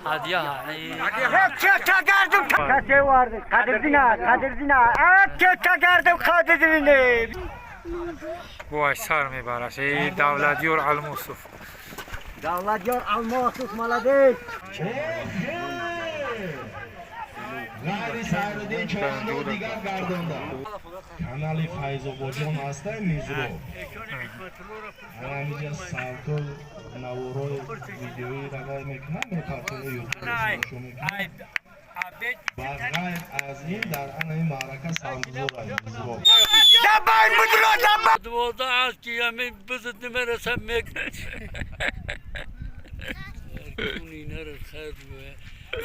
Ҳадя. Касе vardı. Kadir Dina, Kadir Dina. Evet, Kadir Dina. Вой, сар мебараш. Эй, Давлатёр Алмосов. Davlatyar Almasov, молодец. Ғайри Садриддин чорандоз дигар гардонда. Канали Файзободжон ҳастай мизро. Ҳаминҷа савто наворои видеои равай мекунам, мепартои ютуб тамошо мекунам. Ба ғайр аз ин дар ана ин маърака сангузор аст мизро. Давай, мудро, давай. 12 аз ки ҳамин бизит намерасам мек.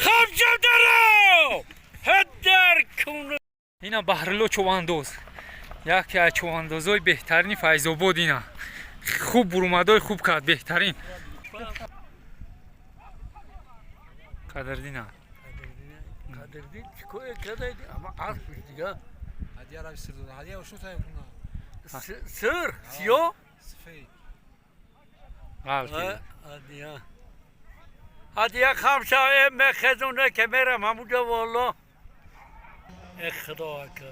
Хамчадаро! Ҳадар кун. Ина Баҳрило чувандоз. Яке аз чувандозои беҳтарини Файзобод ина. Хуб бурумадои хуб кард, беҳтарин. Қадрдина. Қадирдин чикор кадай ама асп дига. Ҳадия раби сир дода. Ҳадия ошно тайёр кунам. Сир, сиё? Сифед. Ғалти. Ҳадия. Ҳадия хамша э мехезуне ке мерам ҳамуҷа волло. Э худо ака.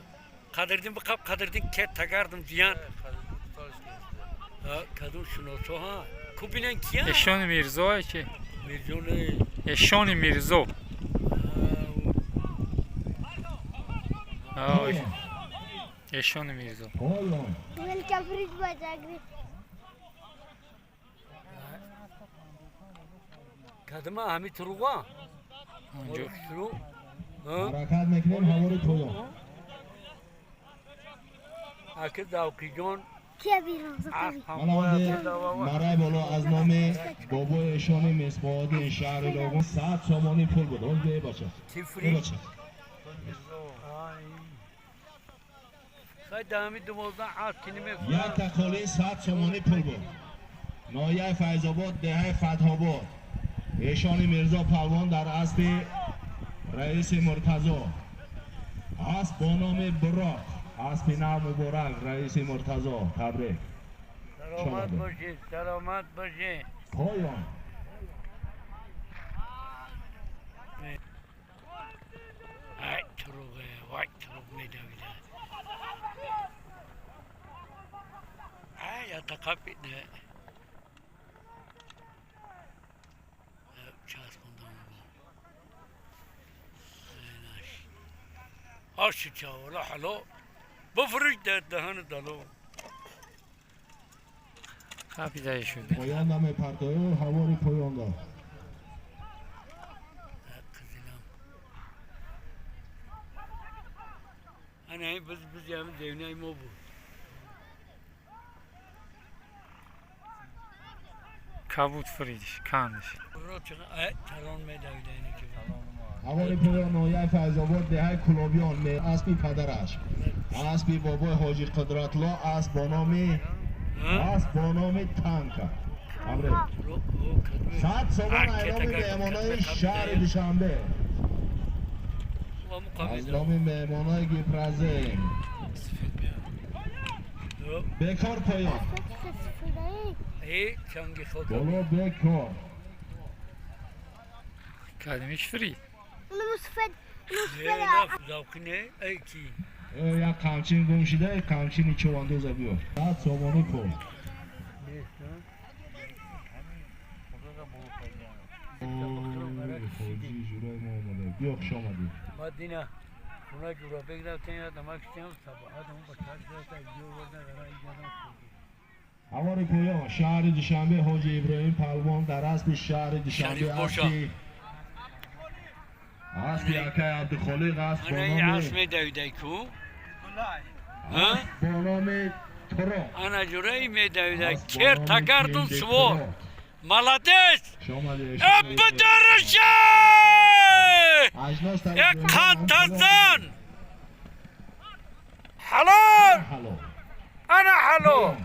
Қадирдин биқаб Қадирдин ке тагардум диян. Кадум шиносо ҳа. Ку бинен кия? Эшони Мирзое ки? Мирҷоне. Эшони Мирзо. Ой. Эшони Мирзо. Поён. Welcome, Bajagri. Кадима ҳами туруға? Онҷо. Туру. Ҳаракат мекунем ҳавори поён. Аки Завқиҷон Kia biron Мана ҳозир марай боло аз номи бобои эшони Мисбоҳиддин шаҳри Роғун 100 сомонӣ пул буд. Ҳоз бе бача. Тифри. Бача. Хай даҳами 12 аз киниме. Як тақоли 100 сомонӣ пул буд. Ноҳияи Файзобод, деҳаи Фатҳобод. Эшони Мирзо палвон дар аспи раиси Муртазо. Асп бо номи Буроқ. Аспи нав муборак, раиси Муртазо. Табрик. Саломат бошед, саломат бошед. Поён. Ай туруғе, вай туруғ медавида. Ай ятақапиде. Часпондам. Аш чавла ҳало. Бифрӯш дар даҳани дало. Қапидаи шуд. Поён намепартоё ҳавори поёнда. Қизилам. Ана ин биз биз ҳамин девнаи мо буд. Кабуд фуридиш, кандиш. Ро чӣ ай талон медавида ина ки. Ҳавори поён ноҳияи Файзобод, деҳаи Кулобиён, аспи падараш. Аспи бобои ҳоҷи Қудратло асп бо номи асп бо номи Танка. Табрик. 100 сомон айноми меҳмонои шаҳри Душанбе. Аз номи меҳмонои Гипразем. Бекор поён. Э чанги хок. Боло бекор. Кадимиш фурид. Musfed, Не, на завқи не, ай ки. Як қамчин гум шида, қамчини чувандоза биёр. 100 сомонӣ пул. Нест, а? Ҳоҷи ҷураи мо омада. Биё, хуш омадӣ. Мадина хона ҷурабек рафтем, я намак шитем, сабоҳат он ба чарш рафта, ё варда гара иҷана. Ҳавори поён шаҳри Душанбе, ҳоҷи Иброҳим палвон дар аспи шаҳри Душанбе Шариф боша. Аспи акай Абдухолиқ асп бо Ана ин асп номи медавидай ку? Ҳа? Бо номи Туро. Ана ҷураи медавидай. Асп бо Кер номи тагардун Кенде сувор. Туро. Молодец! Хуш омадӣ. Э бидараша! Ажнос Э қантазан! Ҳалол! Ҳало. Ана ҳалол!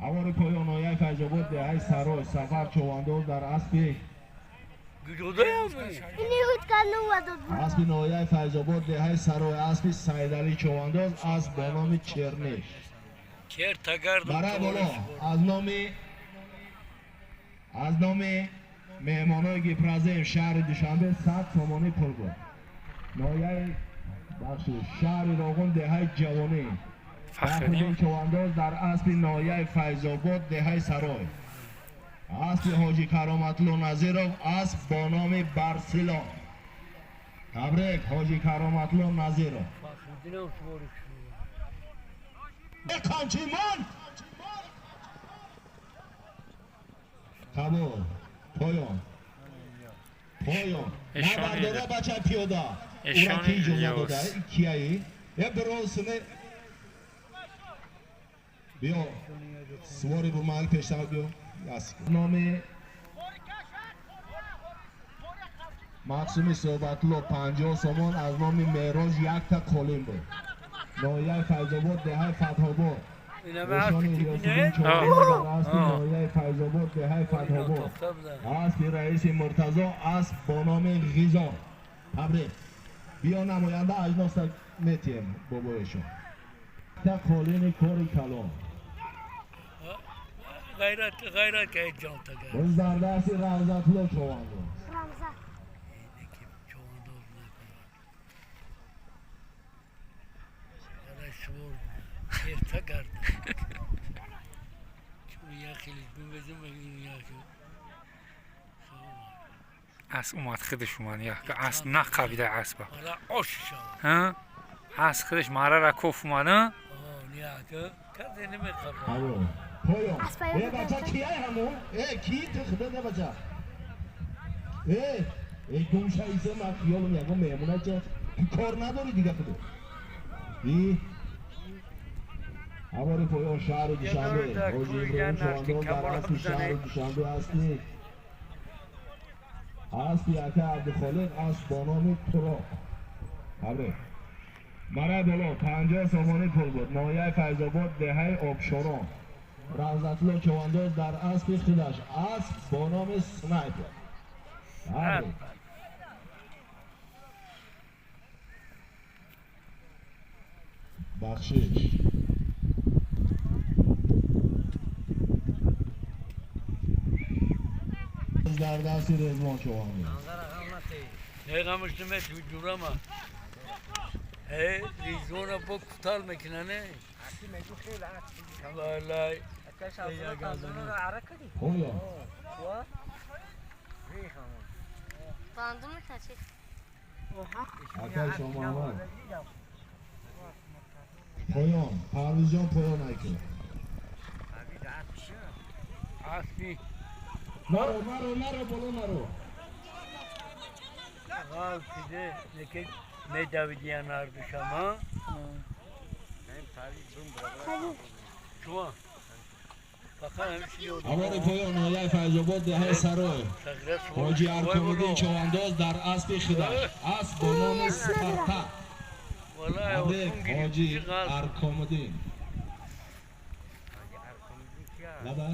Ҳавори поён ноҳияи Файзобод, деҳаи Сарой, Сафар човандоз дар аспи Аспи ноҳияи Файзобод, деҳаи Сарой, аспи Саидалӣ Човандоз, асп бо номи Черниш. Барай боло аз номи меҳмонои Гипразем шаҳри Душанбе 100 сомонӣ пул буд. Ноҳияи бахши шаҳри Роғун, деҳаи Ҷавонӣ, Фахриддин Човандоз дар аспи ноҳияи Файзобод, деҳаи Сарой, аспи Ҳоҷи Кароматулло Назиров, асп бо номи Барсилон. Табрик, Ҳоҷи Кароматулло Назиров. Қамчимон қабул. Поён, поён. Набардора бача пиёда. Ура ки иҷоза дода? Кияи? Е биросине. Биё, сувори бурмаҳал пештар биё. Номи Мақсуми Суҳбатулло 50 сомон, аз номи Мероҷ якта қолин буд. Ноҳияи Файзобод, деҳаи Фатҳобод. Эшони Илёсиддин Чорбон дар аспи ноҳияи Файзобод, деҳаи Фатҳобод, аспи раиси Муртазо, асп бо номи Ғизо. Табрик. Биё намоянда аҷноса метиҳем бобоешон. Та қолини кори калон. Ғайрат, ғайрат ки ҷон тага. Боз дар дасти Равзатулло Човандоз. Равзат. Асп омад, худаш омад, асп нақабида аспа. Асп худаш марара коф омад. Поён. Э бача кияй ҳамон? Э ки ту худо не бача? Э, э гумша иса ман хиёлам ягон меҳмона ча ту кор надори дига худо. И ҳавори поён шаҳри Душанбе. Ҳоҷи Иброҳим Човандоз дар аспи шаҳри Душанбе аспи аспи ака Абдухолиқ, асп бо номи Туроқ. Табрик. Барай боло 50 сомонӣ пул буд. Ноҳияи Файзобод, деҳаи Обшорон. Равзатулло Човандоз дар аспи худаш, асп бо номи Снайпер. Табрик. Бахшиш. Дар дасти Резвон Човандоз. Ризвона бо кутал мекунане. Валай. Поён. Акай Шомуҳаммад. Поён. Парвизҷон поён айкун. Аспи. Наро, наро, наро, боло наро. Ғалфиде неки медавидиян ардушама. Чума? Ҳавори поён ноҳияи Файзобод, деҳаи Сарой. Ҳоҷи Аркониддин Човандоз дар аспи худаш, асп бо номи Спартак. Табрик, Ҳоҷи Аркомиддин. Лаба?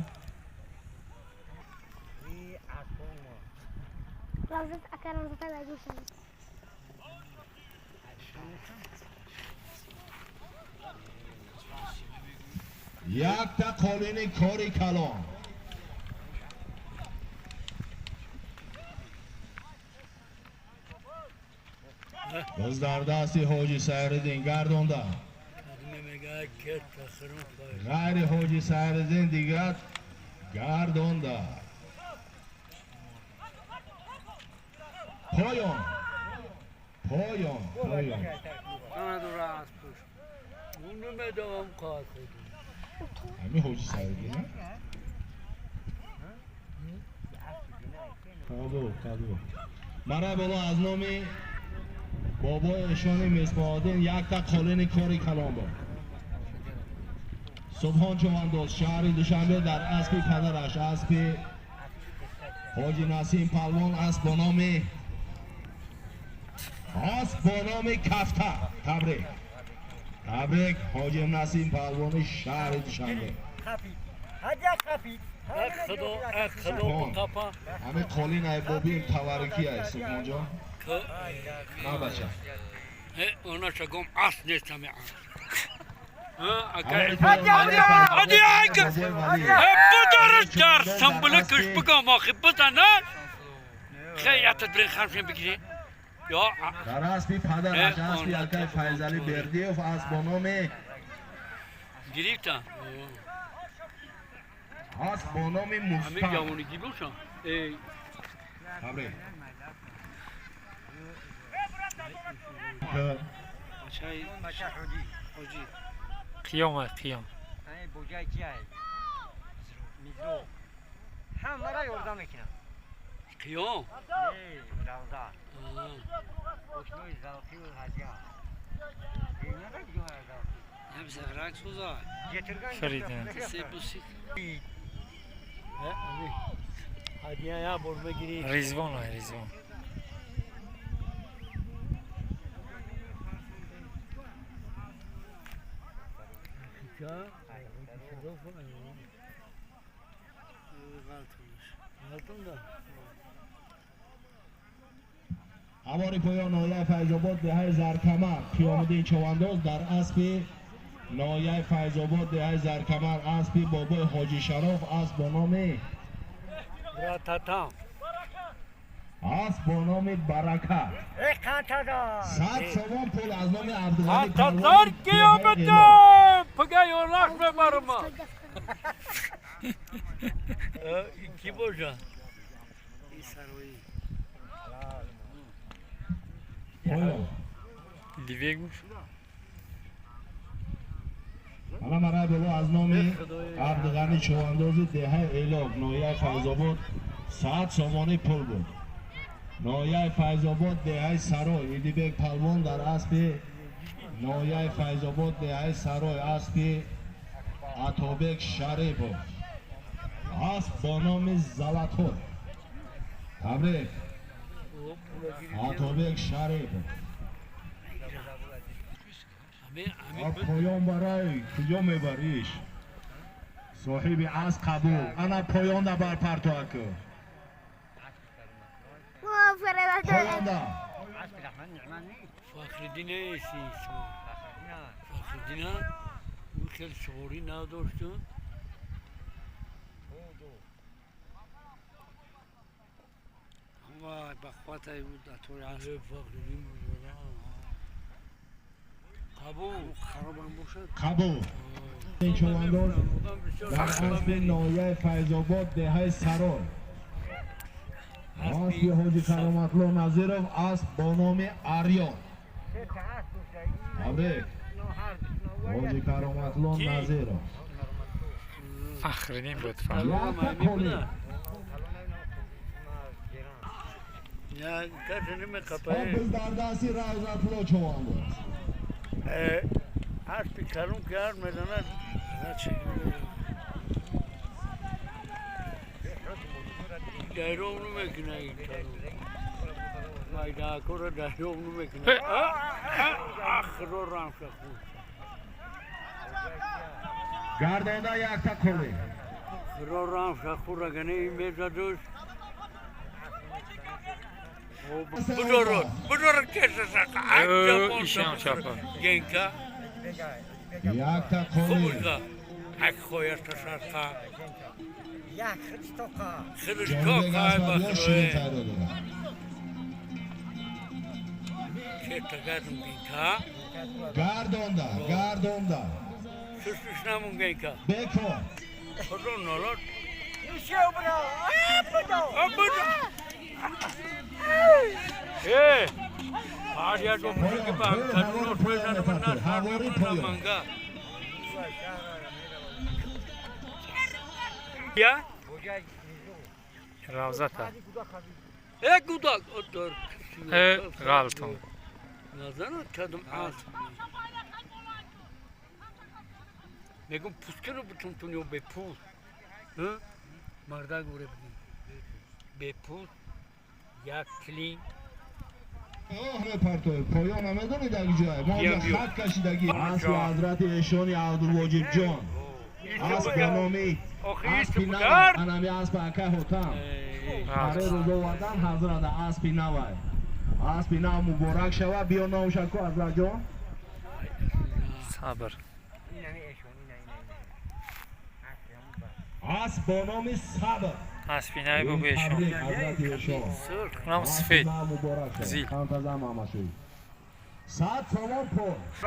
Равзат ака Равзата нагӯшам. Якта қолини кори калон. Боз дар дасти Ҳоҷи Сайриддин гардонда. Ғайри Ҳоҷи Сайриддин дигар гардонда. Поён. Поён, поён. Ҳамин Ҳоҷи Сайриддин? Қабул, қабул. Барай боло аз номи бобои эшони Мисбоҳиддин якта қолини кори калон буд. Субҳон Човандоз, шаҳри Душанбе, дар аспи падараш, аспи Ҳоҷи Насим Палвон, асп бо номи Кафта. Табрик. Табрик, Ҳоҷи Насим Палвони шаҳри Душанбе. Ҳадя қапид. Худо, худо қапа. Ҳамин қолин ай бобим таваррукӣ ай Субҳонҷон. На бача. Она шагом ас нест ҳами ас. Бадараш дар самбала киш бигам охи бизана. Хей ятат бирин хамшин бигирӣ. Ё Дар аспи падараш, аспи акай Файзалӣ Бердиев, асп бо номи гирифта. Асп бо номи Ҳамин Мустаф. ҷавонигӣ бошам. Эй Табрик. Бача ҳоҷӣ. Ҳоҷӣ. Қиём ай қиём. Ай боҷай чи ай? Мизро. Ҳамара ёрдам мекунам. Қиём. Эй, равза. Ошнои Завқию Ҳадя. Бинада ҷоя Завқи. Ҳам зағрак сӯза. Гетирган. Фаридин. Се бусид. Ҳадия я бор мегирӣ. Ризвон ай Ризвон. Ҳавори поён, ноҳияи Файзобод, деҳаи Заркамар, Қиёмиддин Човандоз дар аспи ноҳияи Файзобод, деҳаи Заркамар, аспи бобои Ҳоҷи Шароф, асп бо номи Рататам. Асп бо номи Баракат. Эй, қантада. 100 сомон пул аз номи Абдуғани. Қантазар қиёмиддин. Пага ёлаш мебарма. Ки боша? Ин сароӣ. Поён. Дивек бош. Ана марай боло аз номи Абдуғани Човандози деҳаи Элок, ноҳияи Файзобод, 100 сомонӣ пул буд. Ноҳияи Файзобод, деҳаи Сарой, Идибек Палвон дар аспи ноҳияи Файзобод, деҳаи Сарой, аспи Атобек Шарипов, асп бо номи Золотой. Табрик, Атобек Шарипов. Поён барай куҷо мебариш, соҳиби асп қабул. Ана поёнда бар партоаку. Поёнда. Фахриддин эси. Фахриддина ӯ хел суворӣ надошту. Вай, ба қувватай буд атори асп. Фахриддин буд. Қабул. Харобам бошад. Қабул. Човандоз дар аспи ноҳияи Файзобод, деҳаи Сарой, аспи Ҳоҷи Кароматло Назиров, асп бо номи Арён. Табрик, Ҳоҷи Кароматло Назиров. Фахриддин буд. Якта қолӣ. Я касе намеқапае. Biz дар дасти Равзатло Човандоз. Аспи калон ки ҳар мезанад. Дайров намекунад ин калон. Майдаакора дайров намекунад. Ахро рамша худ. Гардонда, якта қолӣ. Худо рамша худ агане ин мезадуш. Будород, будород кешасака. Ишам чапа. Генка. Якта қолӣ. Хубурга. Ак хояшта шарқа. Як хидстоқа. Хидстоқа Ҷонибек Асмадиён ширин файдо дорад. Кетагадум генка. Гардонда, гардонда. Шушуш намун генка. Бекор. Худо нолот. Ишев бро. Абдо. Абдо. Э! Ария до Поён, поён, ҳавори поён мепартояд, ҳавори поён. Манга. Я? Равзата. Э гудак одор. Э ғалтон. Назанат кардам асп. Мегум пускаро бутун ё бепул. Мардак оре будем. Бепул як клин. Оҳ, мепартояд. Поён намедонед дар ҷое мо Биё, биё. хат кашидагӣ. Аспи ҳазрати эшони Абдулвоҷибҷон, асп ба номи Аспи навай, анами аспи акай Ҳотам. Барои рӯз овардан ҳазрата аспи навай. Аспи нав муборак шава, биё номша ку Ҳазратҷон. Сабр. Асп бо номи Сабр. Аспи нави бобо эшон. Унам сафед. Зил. 100 сомон пул. 100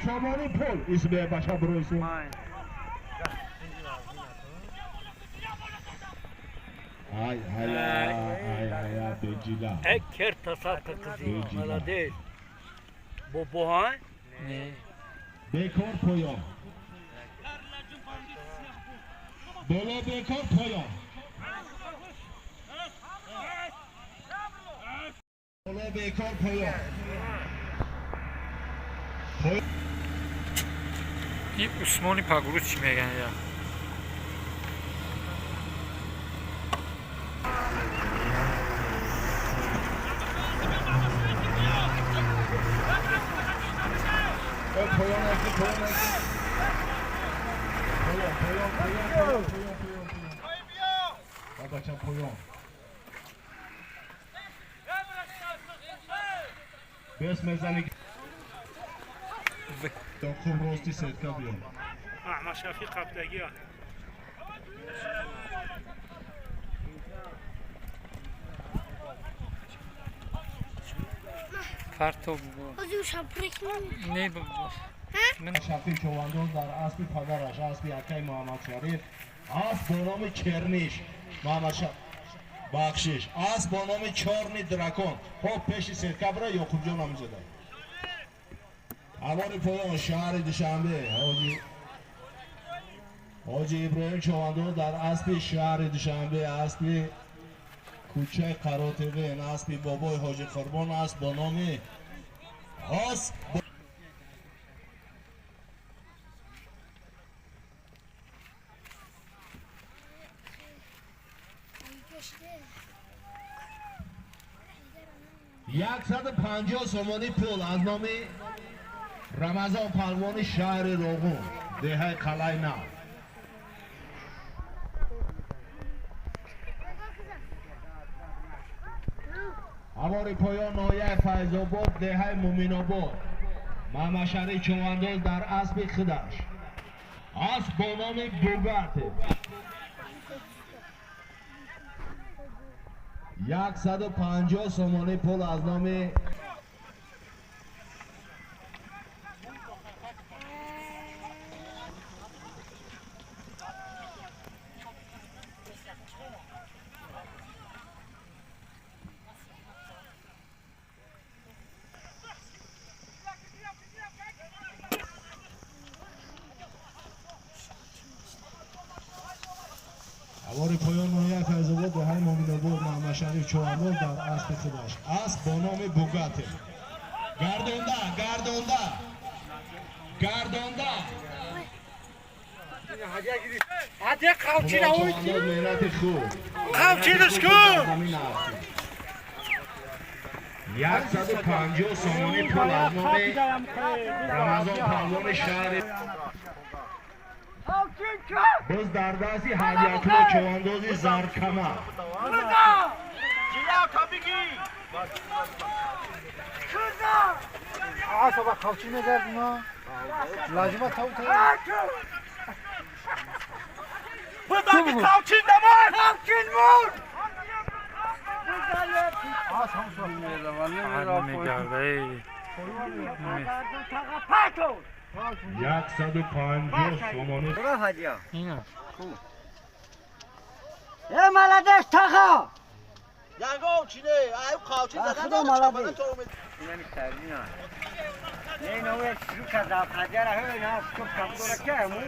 сомони пул. Исме баша броиси. Ай ай ай ай беҷила. Эй керта сатка қизи. Молодец. Бобо ҳа? Не. Бекор поён. Боло бекор поён. Боло бекор поён. И Усмони пагрӯз чӣ мегӯянд я? Поён аки, поён аки. Поён, поён, поён, поён, поён, поён. Бабачам поён. Бес мезани. Хуб рости сетка биё. Аҳмад Шафиқ қабдагӣ. Фарто не Шафиқ Човандоз дар аспи падараш, аспи акаи Муҳаммадшариф, асп бо номи Черниш, Муҳаммадшариф бахшиш, асп бо номи Чорни Дракон. Хоб пеши сетка бира Ёқубҷон Амизода. Авори поён шаҳри Душанбе, Ҳоҷи Иброҳим Човандоз дар аспи шаҳри Душанбе, аспи кӯчаи Қаротиғин, аспи бобои Ҳоҷи Қурбон, асп бо номи асп 150 сомонӣ пул аз номи Рамазон палвони шаҳри Роғун, деҳаи Қалъаи Нав. Авори поён ноҳияи Файзобод, деҳаи Муминобод. Маҳмадшариф Човандоз дар аспи худаш. Асп бо номи Бугати. 150 сомонӣ пул аз номи авори поён ноҳияи Файзобод, деҳаи Муминобод, Маҳмадшариф Човандоз дар аспи худаш. Асп бо номи Бугати. Гардонда, гардонда, гардонда. Меҳнати хуб. Қамчинаш ку! 150 сомонӣ пул аз номи Рамазон палвони шаҳри боз дар дасти Ҳадиятулло Човандози Заркамар. Мегарда. 150 сомонӣ. Ина. Э молодец таға! Ягон чине, ай қавчин Худо молодец. Инами сарина. Не нове сука за хаджара хэ на скоп капдора кему.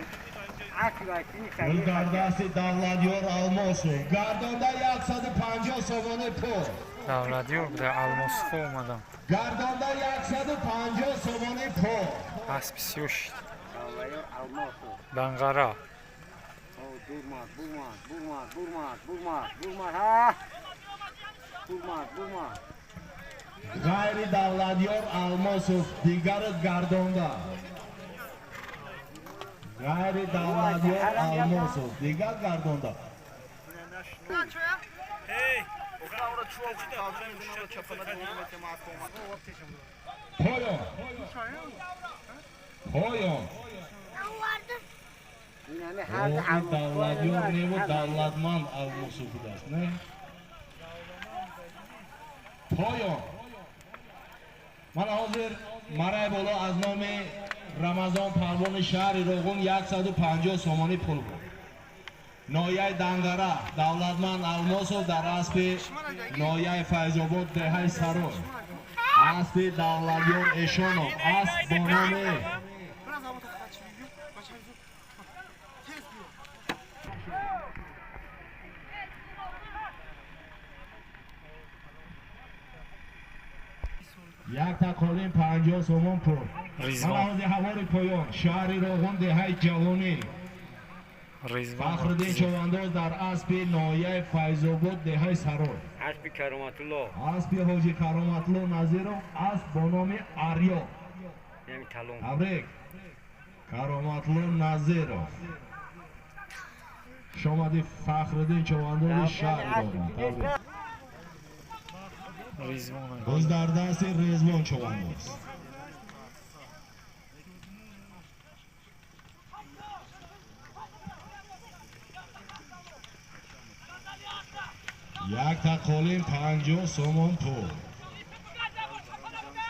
Ӯ дар дасти Давлатёр Алмосов. Гардонда 150 сомонӣ пул. Давлатёр буда Алмосов омадам. Гардонда 150 сомонӣ пул. Аспи сиёҳ шид. Данғара. Бурмад, бурмад, бурмад, бурмад, бурмад, бурмад, ҳа. Бурмад, бурмад. Ғайри Давлатёр Алмосов дигарат гардонда. Ғайри Давлатёр Алмосов дигар гардонда. Поён, поён. Давлатёр неву Давлатманд Алмосов будааст, не? Поён. Мана ҳозир марай боло аз номи Рамазон палвони шаҳри Роғун 150 сомонӣ пул буд. Ноҳияи Дангара Давлатманд Алмосов дар аспи ноҳияи Файзобод деҳаи Сарой, аспи Давлатёр Эшонов, асп бо номи якта қолин 50 сомон пул. Мана ҳозир ҳавори поён шаҳри Роғун деҳаи Ҷавонӣ Фахриддин Човандоз дар аспи ноҳияи Файзобод деҳаи Сарой, аспи Кароматулло, аспи ҳоҷи Кароматулло Назиров, асп бо номи Арё. Табрик, Кароматулло Назиров. Хуш омадӣ Фахриддин Човандози шаҳри Роғун. Табрик. Боз дар дасти Резвон Човандоз. Якта қолин 50 сомон пул.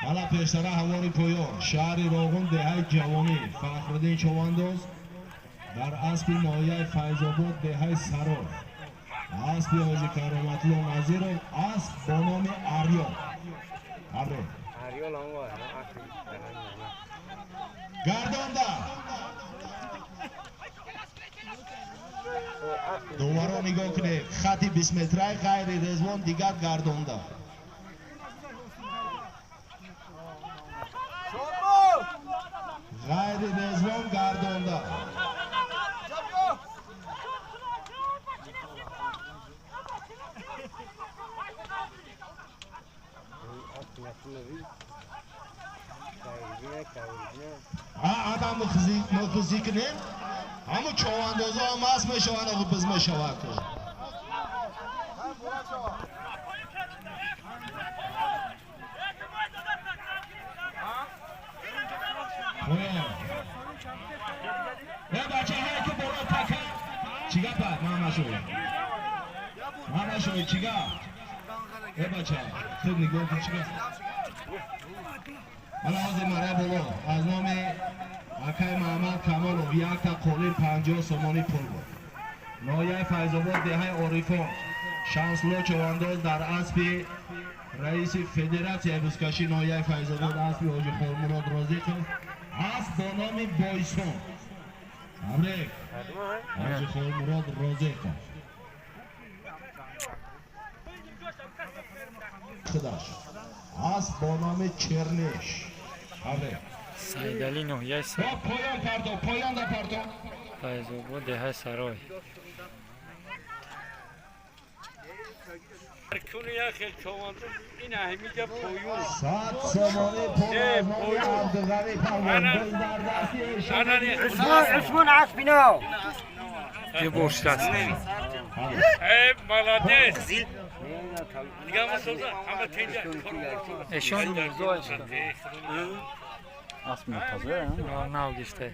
Мана пештара ҳавори поён шаҳри Роғун деҳаи Ҷавонӣ Фахриддин Човандоз дар аспи ноҳияи Файзобод деҳаи Сарой, аспи ҳоҷи Кароматулло Назиров, асп бо номи Арё. Гардонда. Доваро нигоҳ кунед, хати 20 метраи ғайри Резвон дигар гардонда. Ғайри Резвон гардонда. Адам мухизӣ кунем, ҳамун човандозо ҳам аст мешаванд, охи биз мешавад. Э бачаҳое ки боло така чӣ гапа? Маҳамадшоҳ, Маҳамадшоҳ, чӣ гап? Э бача, хуб нигоҳ кун, чӣ гап? Мана ҳозир марай боло аз номи акай Маҳаммад Камолов якта қолин 50 сомонӣ пул буд. Ноҳияи Файзобод деҳаи Орифон Шамсулло Човандоз дар аспи раиси федератсияи бузкашӣ ноҳияи Файзобод, аспи ҳоҷи Холмурод Розиқов, асп бо номи Бойсон. Табрик, ҳоҷи Холмурод Розиқов. Худаш асп бо номи Черниш. Табрик. Саидалӣ ноҳияи Поён парто, поён да парто. Файзобод деҳаи Сарой. 100 сомонӣ пул аз номи Абдуғанӣ палвон. Боз дар дасти Эшон. Усмон аспи нав. Ё борштаст. Э, молодец. Эшон Мирзо Асп Муртазо, нав гирифта.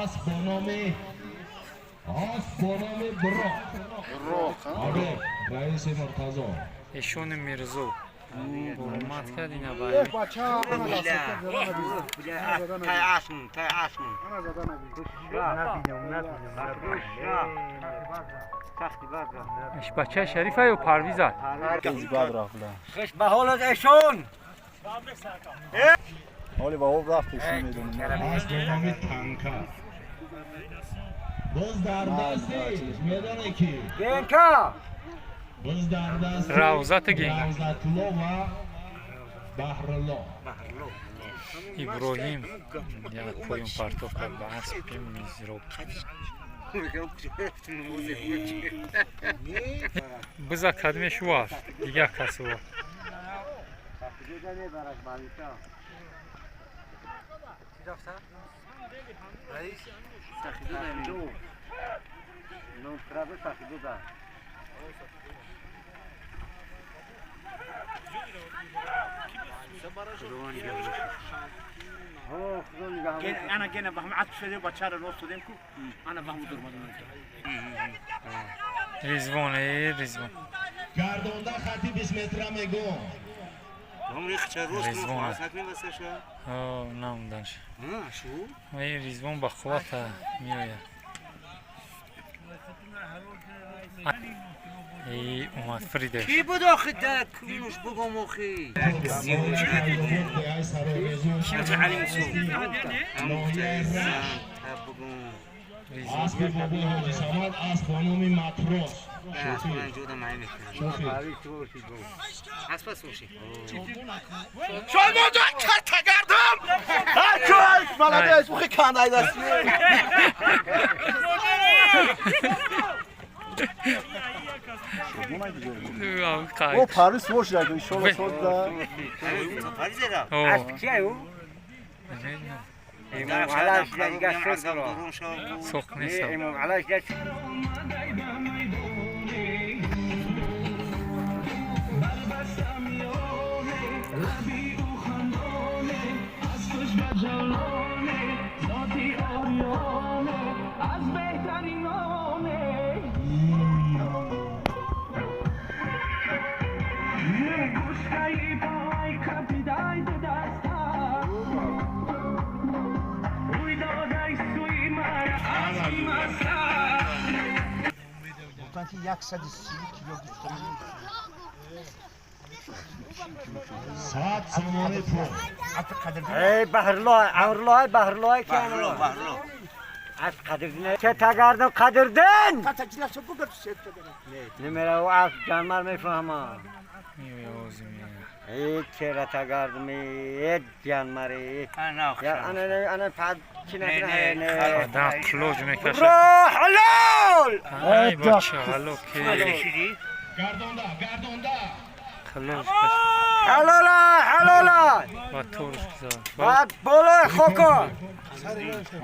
Асп бо номи, асп бо номи Буроқ. Табрик, раиси Муртазо. Эшони Мирзо бурмат кард ина ба Тай асм, тай асм. Иш бачаи Шарифа ё Парвиза? Бад рафт. Хуш ба ҳолат, Эшон. Ҳоли ба об рафт, ишон медонам. Асп бо номи Танка. Боз дар дасти медоне ки Генка. Боз дар дасти Равзати Генка. Равзатулло ва Баҳрулло. Иброҳим як поён партов кард ба аспи Мизроб. Биза кадме шувар, дигар касува. Ном правда Сахидуда. انا جينا بهم عطش شديد بچاره نوست دادیم کو انا بهم دور مدام. Ризвон, эй, Ризвон. Гардонда хати 20 метра мегӯм. Ризвон. О, намуданш. Эй, Ризвон ба қуввата меояд. Эй, омад Фридер. Ки буд охи дар кунуш бугом охи? Аспи бобои Ҳоҷи Самад асп бо номи Матрос. Шолмонҷон карта гардам! Ҳар молодец, ухи кандай даст. О, Париж бош як, иншолло соз да. Асп кия ӯ? Имом Алаш дига шуд. Соқ нест. Имом Алаш дига. Гуфтанд ки 130 кило гуфтанд. 100 сомонӣ пул. Эй, Баҳрло, Амрло, Баҳрло ки Амрло. Аз Қадрдин че тагардам Қадрдин? Немера ӯ аз ҷанмар мефаҳмам. Меояд, ози меояд. Эй, чера тагардам, эй, ҷанмари. Я ана ана пад чи накна не. Адам қилоҷ мекашад. Ро ҳалол! Ай, бача, ҳало ки. Гардонда, гардонда. Қилоҷ кашад. Ҳалола, ҳалола! Ба торш гузар. Баъд болои хоко.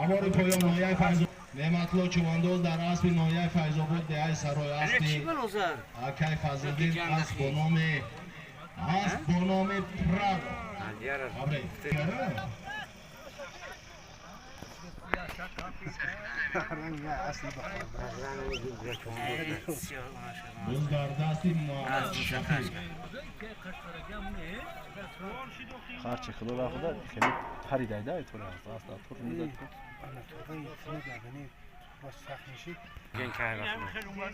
Ҳавори поён ноҳияи Файзо Неъматулло Чувандоз дар аспи ноҳияи Файзобод деҳаи Сарой аспи акай Фазлиддин асп бо номи Право. Абре. Боз дар дасти Муҳаммад Шафиқ. Харчи худо ра худо хеле паридай да тура аст да тур мезад.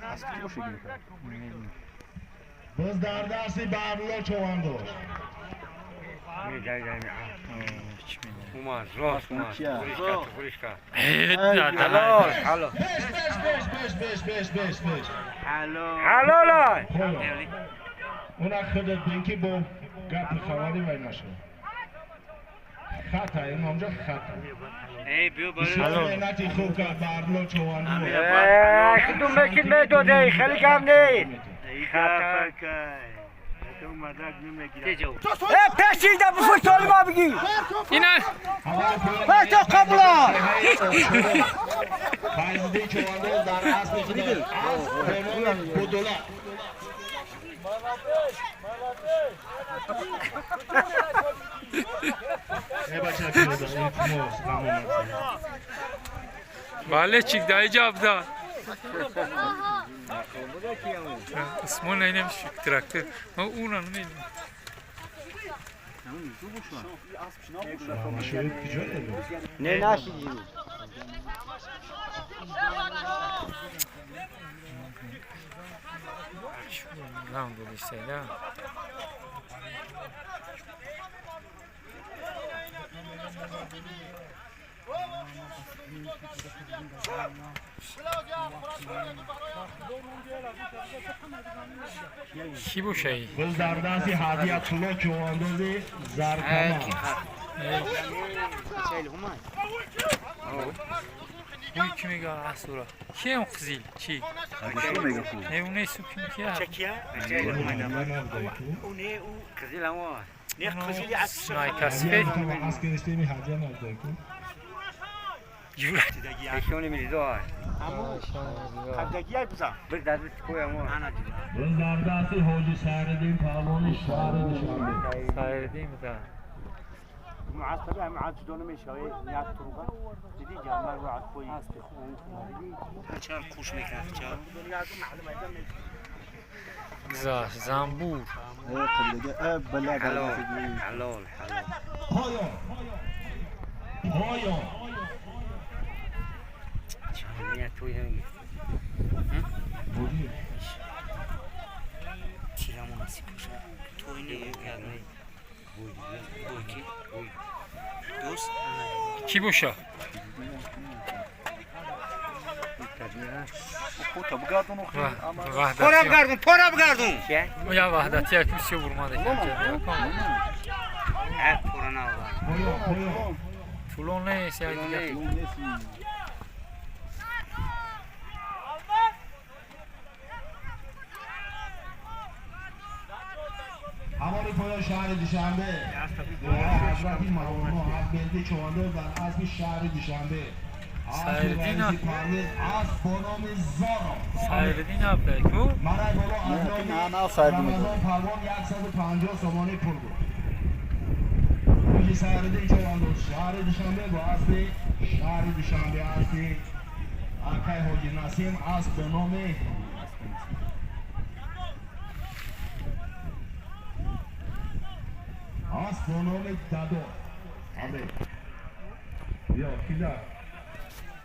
Аз ки боши гирифта? Боз дар дасти Баҳрулло Чувандоз. Умар, рост, Умар. Хуришка, хуришка. Э, да, да. Ҳалол, ҳалол. Пеш, пеш, пеш, пеш, пеш, пеш, пеш, пеш. Ҳалола! Уна худат бин ки бо гапи хабарӣ вай нашуд. Хата, ин онҷо хата. Бисёр меҳнати хуб кард Баҳрулло Чувандоз. Э, худум мекин медоде, хеле гам нест. Э, пешида бифур солима бигир. Ина Ҳавори поён Пешо қабла. Файзиддин Чувандоз дар аспи худ асп бо номи Будула. Э, бача, пиёда, илтимос, намонад. Бале, чик дай ҷабда. Усмон айнам шик трактор. Ма уна намедонам. Машоиб куҷо доред? Не нашиди. Нам додистай, да? Кӣ бошаи? Боз дар дасти Ҳадиятулло Чувандози Заркама. Ӯй, ки мега асура? Кием қизил? Чи? Мега ку. Не, у несу ки кия? Набудай ку? Қизил ҳамо. Не қизили асп. Найкасфед. Асп гирифтеми ҳадя надоку. Эшони Мирзо. Аму. Қабдагиай буза. Bir дадут коя мо. Ана дига. Рӯз дар дасти ҳоҷи Сайриддин паҳлавони шаҳри Душанбе. Сайриддин буда. Муассаби ам аҷдону мешаве як туруга. Диди ҷамар ва аспои. Чар хуш мекард чар. Гузашт замбур. Ҳалол, ҳалол, ҳалол. Поён. Поён. Я туй ҳам. Ҳоҷи Тирамон насиб бошад. Туй не не. Буй ки? Буй. Дӯст? Кӣ боша? Пора бигардун, пора бигардун. Я ваҳдатия ки бисёр бурмада. Ҳар пора навар. Поён, поён. Тулон нест як дигар. Ҳамони поён шаҳри Душанбе. Ҳазрати Мавлоно Ҳақберди Човандоз дар аспи шаҳри Душанбе. Сайриддин Аспи Парвиз асп бо номи Зоро. Сайриддин абдай ку? Марай боло аз номи Рамазон Палвон 150 сомонӣ пул буд. Ҳоҷи Сайриддин Човандоз шаҳри Душанбе бо аспи шаҳри Душанбе аспи акай Ҳоҷи Насим асп бо номи асп бо номи Дадо. Абе. Биё, кида.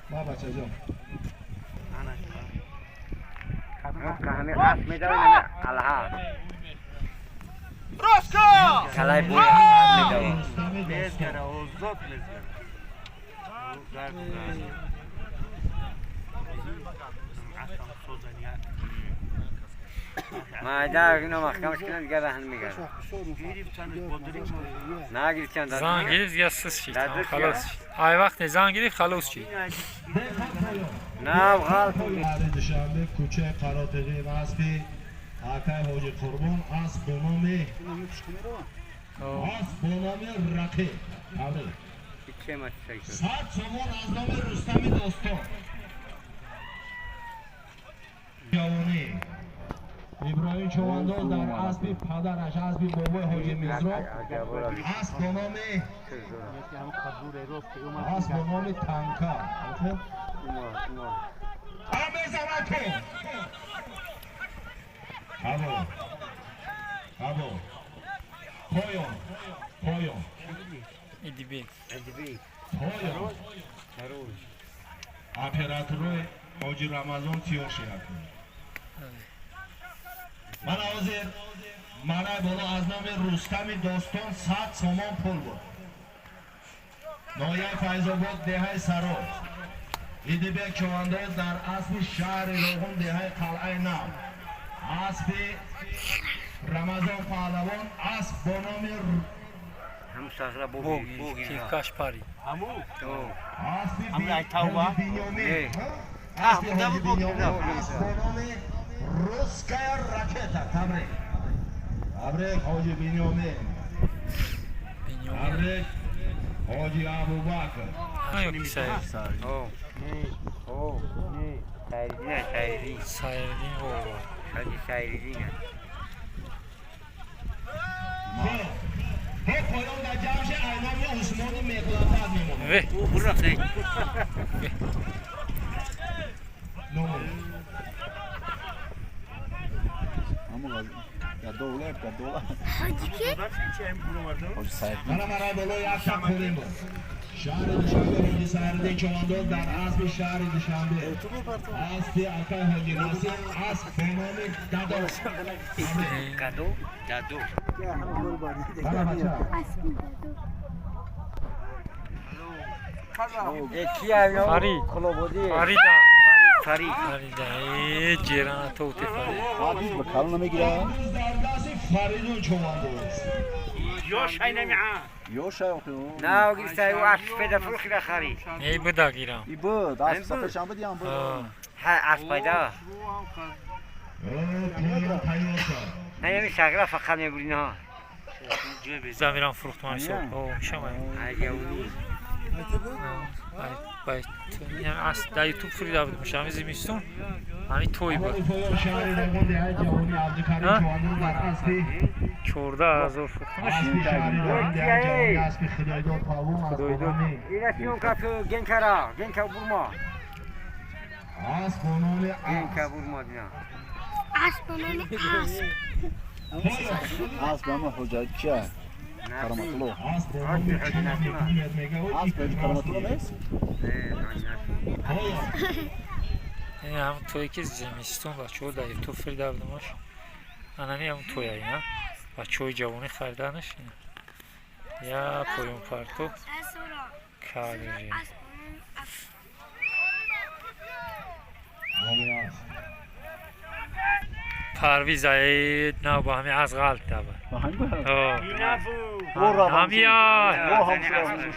Ма бачаҷон. Ҳами асп медавад, алҳа. Калай буй асп медавад. Рустами Достон. Мезгара, озод мезгара. Майда ино маҳкамаш кунад, дигар раҳн мегардад. Нагирифтан дад. Занг гирифт дигар сис шид. Халос шид. Ай вақте занг гирифт халос шид. Нав ғалт. Шаҳри Душанбе кӯчаи Қаротиғин аспи акай Ҳоҷи Қурбон асп бо номи Рақиб. Табрик. 100 сомон аз номи Рустами Достон. Ҷавонӣ Иброҳим Човандоз дар аспи падараш аспи бобои Ҳоҷи Мизроб асп бо номи Танка. Мезанад ту. Ҳаво. Ҳаво. Поён. Поён. Идибек. Поён. Операторои Ҳоҷи Рамазон тиёр шавад. Ман ҳозир марай боло аз номи Рустами Достон 100 сомон пул буд. Ноҳияи Файзобод деҳаи Сарой. Идибек Човандоз дар аспи шаҳри Роғун деҳаи Қалъаи Нав. Аспи Рамазон Паҳлавон асп бо номи Кифкаш парид. аспи Бинёмин. Аспи Ҳоҷи Бинёмин асп бо номи Русская ракета. Табрик. Табрик Ҳоҷи Бинёмин. Табрик Ҳоҷи Абубакр. Сайриддин бобо. Ҳоҷи Сайриддин. Ҳо поён дар ҷамши айноми Усмони Меғлафат мемонад. Ве. Номон. Мана марай боло як шаб хӯрем буд. Шаҳри Душанбе Ҳоҷи Сайриддин Човандоз дар аспи шаҳри Душанбе. Аспи акай Ҳоҷи Насим асп бо номи Дадо. Кадо? Дадо. Мана бача. Фарид. Хулободӣ. Фарида. Фарид. Фарида. Э ҷерана тоте Фарид. Имрӯз дар дасти Фаридун Човандоз. На гирифта ӯ асп пайда фурӯхида харид. Не буда гирам. Ҳа асп пайда. Поён тайёр шад. На ями шағра фақат мебурин ҳа. Замирам фурӯхтум ҳамин сол. Мешам. Дар Ютуб фурида будем, ҳамин зимистон, ҳамин той буд. 14 000 фурӯхтумаш. Худойдод. Генкара, генка бурма. Генка бурма дина. Асп ба номи асп. Асп ама ҳоҷат чия? Караматулло. Асп Караматулло нест? Ин ҳам тое ки зимистон бачаҳо дар Ютуб фирида будамаш. Анами ҳам тоя ина. Бачаҳои ҷавонӣ хариданаш. Я поёнпарто калири. Асп ба номи асп. Парвиз аид на ба ҳами аз ғалт даба. Ба ҳамин ба? Ҳамия.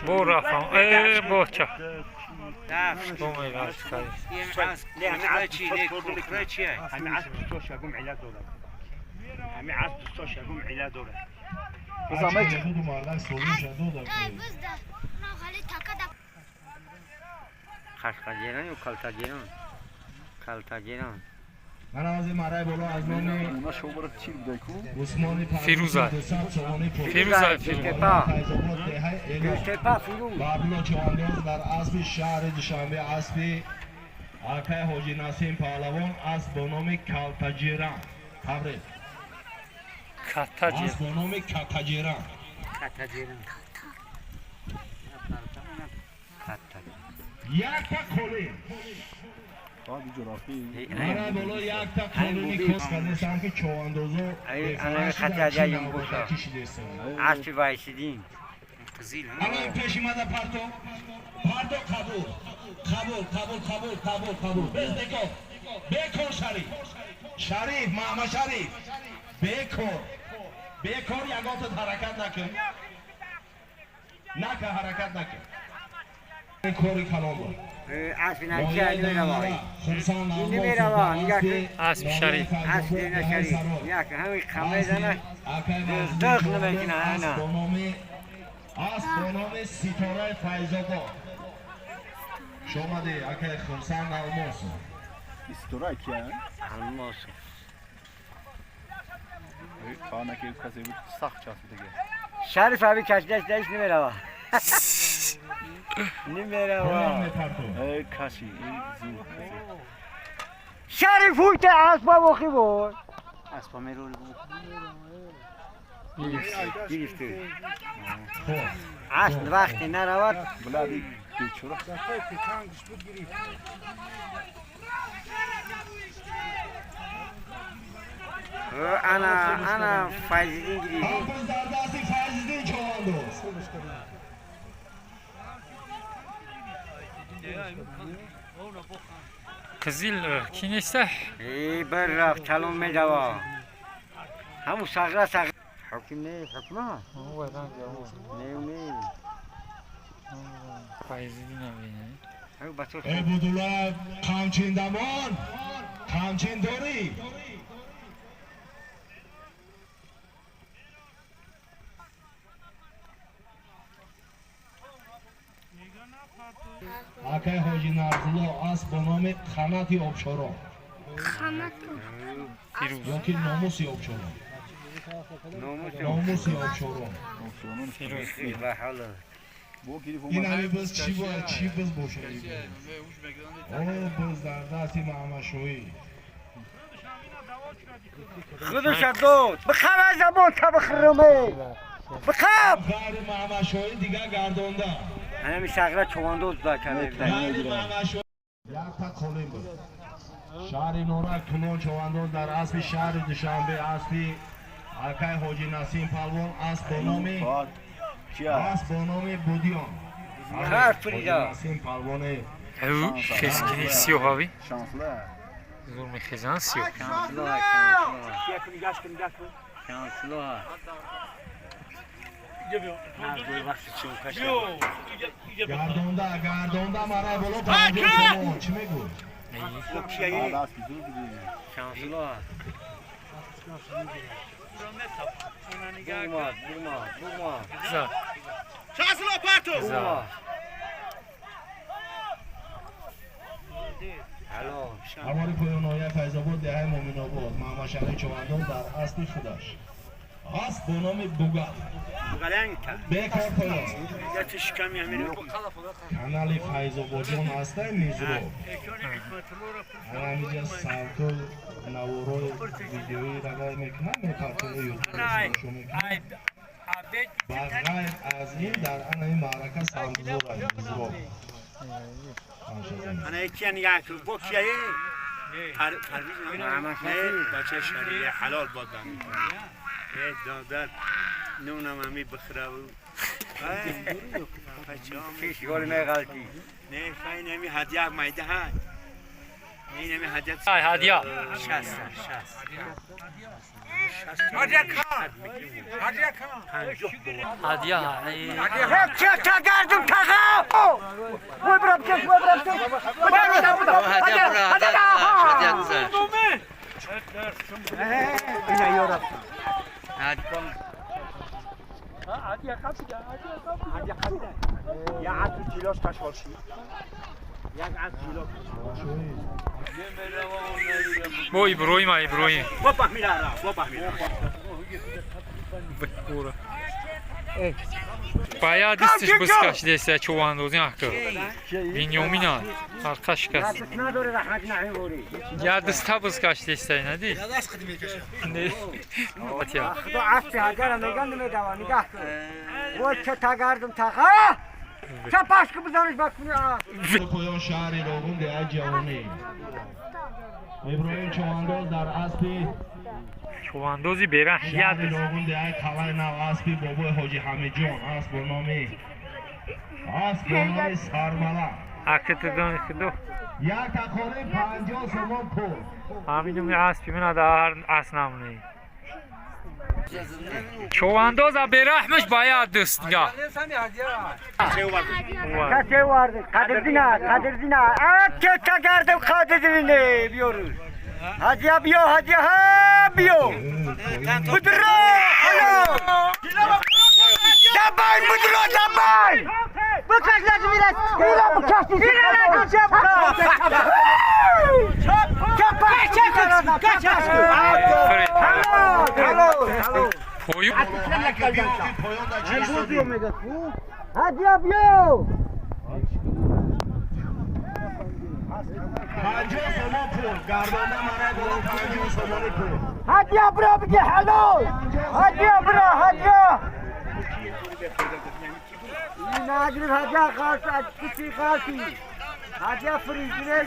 Бо рафам. Э боча. Бо меғалт кард. ҳами асп дӯстош ягум иллат дорад, ҳами асп дӯстош ягум иллат дорад. Дай бизда. На хали така да. Қашқаҷеран ё калтаҷеран? Калтаҷеран. Она шобара чӣ будай ку? Фирӯза. Фирӯза. Гултепа. Гултепа Фирӯз. Бабло Човандоз дар аспи шаҳри Душанбе, аспи акай Ҳоҷи Насим Паҳлавон, асп бо номи Калтаҷиран. Табрик. Катаҷир. Асп бо номи Катаҷиран. Катаҷеран. Катаҷеран. Якта қолин. Баъди ҷурафӣ. Мара боло якта қолини кос кардесам, ки човандозо Ай, хатаҷа боша. Аспи вайсидин. Ана пеши мада парто. Парто, қабул. Қабул, қабул, қабул, қабул, қабул. Без бекор. Бекор Шариф. Шариф, Маҳмад Шариф. Бекор. Бекор ягонта ҳаракат накун. Нака, ҳаракат накун. Кори калон буд. Аспи нача намерава. Хурсанд. Намерава. Нигоҳ кун. Аспи Шариф. Аспи на Шариф. Нигоҳ кун. Ҳамин қамай зана. Дақ намекунад ана. Асп бо номи Ситораи Файзобод. Шомади, акай Хурсанд Алмосов. Ситора кия? Алмос. Қана ки касе буд, сахт часп диге. Шариф аби кашидаш даш намерава. Намерава. Э каши, э зур касе. Шариф ҳуйта аспа бохи буд. Аспа мерори буд. Гирифту. Асп вақте наравад. Булади бечора. Ана, ана Файзиддин гирифт. Ҳафиз дар дасти Файзиддин Човандоз. Қизил ки неста? Эй, бір рафт талон медава. Ҳаму сағра сағра. Ҳукм не, ҳукма? Не, не. Файзиддин абина. Ҳаму батор. Э Будулаев, қамчиндамон, қамчин дорӣ? Акай Ҳоҷи Нарзулло, асп бо номи Қанати Обшорон. Қанат. Фирӯз. Ёки Номуси Обшорон. Номус. Номуси Обшорон. Фирӯз. Ба ҳола. Бо гирифт. Ин ҳами биз чӣ бояд, чӣ биз бошад? О, биз дар дасти Маҳамадшоҳӣ. Худуша дод. Бихаб аз забон та бихӯраме. Бихаб. Ғайри Маҳамадшоҳӣ дига гардонда. Ҳами сағра човандоз да каме. Ғайри Маҳамадшоҳӣ якта қолин буд. Шаҳри Норак, Кулон Човандоз дар аспи шаҳри Душанбе, аспи акай Ҳоҷи Насим Палвон, асп бо номи Чия? асп бо номи Будиён. Хар фурида. Насим Палвони. Ӯ хескини сиёҳави. Шансла. Зур мехезан сиёҳ. Шансло, шансло. Нигаш кун, нигаш кун. Шансло. Гардонда, гардонда, мара боло 50 сомон. Чӣ мегӯ? Баъд аспи зур буди. Шансло. Бума, бума, бума. За. За. Алло. Ҳавори поён ноҳияи Файзобод, деҳаи Муъминобод, Маҳмадшариф Чувандоз дар аспи худаш. Асп бо номи Бугал. Бекор поён. Канали Файзободжон ҳастай мизро. Ҳаминҷа савто наворои видеои равай мекунам, мепартои ютуб тамошо мекунам. Ба ғайр аз ин дар ана ин маърака сангузор аст мизро. انا یکی نگاه کن با کیه پرویز نه بچه شریعه حلال باد بهم ای دادر نونم همی بخره و بچه هم پیش گل می غلطی. نه فاین همی هدیه میده ها نه همی هدیه ай ҳадия. 60 60 هدیه کار هدیه کار Ҳадия. چه تگردم تغا. وای برم چه وای برم چه. برم برم. هدیه برو، هدیه گذاشت، هدیه گذاشت. اینا یارا. هدیه قبیله یا عطر کیلاش کشال شد یک عطر کیلاش Бо Иброҳима, Иброҳим. بابا میره بابا میره Бура. Ба як дастиш бискашидеста чувандози ака. Бинёмина арқа шикаст. نداره رحمت نعیم Як даста бискашидеста нади. Не. Атя. خدا عفو هجر میگن نمیدوم نگاه کن. وای چه تگردم تغا. چه پشک بزنش بکنی. Поён шаҳри Роғун, деҳаи Ҷавонӣ. Иброҳим Чувандоз дар аспи Чувандози бераҳм як шаҳри Роғун, деҳаи Қалаи Нав, аспи бобои Ҳоҷи Ҳамидҷон, асп бо номи Сарбаланд. Акитидон худо. Як тақори 50 сомон пул. Ҳамин аспи мена дар асп намуни. Чувандоза бераҳмаш ба як даст га. کسی وارد قدر دینا قدر دینا چه تگردم قدر دینه بیارو هدیه بیا هدیه ها بیو بدرو هلو دبای بدرو دبای بکش لازم میرس اینا بکش اینا لازم Пою Поён дар чӣ истодӣ? هدیه بیو 50 сомон пул. Гардонда мара боло 50 сомони пул. هدیه برو بگی هلو هدیه برو هدیه این نگرف هدیه خاص از کسی خاصی هدیه فریزینه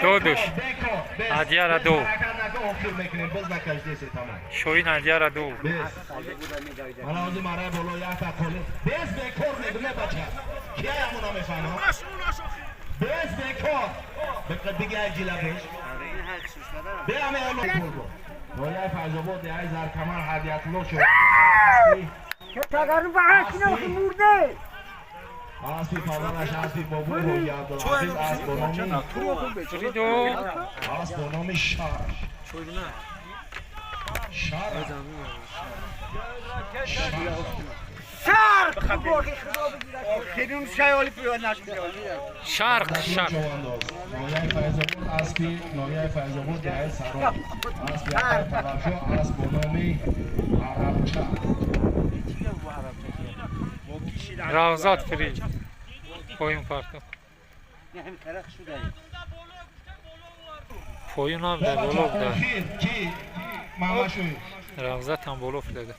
Додуш. Бекор. Бес. Ҳадияра ду. Ҳаракат накун, охир мекунем. Боз накашдеси тамом. Шоҳин ҳадияра ду. Бес. Мана ҳозир мараи боло як тақоли. Бес бекор мегӯ, не бача. Кия ҳамон намефаҳмам? Бес бекор. Биги як ҷила беш. Бе ҳаме оло пул бо. Ноҳияи Файзобод, деҳаи Заркамар, Ҳадиятулло шуд. که تگرم به عشق مرده Аспи падараш, аспи бобои Ҳоҷи Абдулазиз, асп бо номи Фридо. асп бо номи Шар. Шар. شرق خیلی شایالی پیدا نشد Шарқ, шарқ. Чувандоз. Ноҳияи Файзобод, аспи ноҳияи Файзобод, деҳаи Сарон. Аспи акай Талабшо, асп бо номи Арабча. Равзат фри. Поюн парто. نه هم ترق شده Поюнам да боло буда. Охир ки Маҳмадшоҳ. Равзат ҳам боло фидада.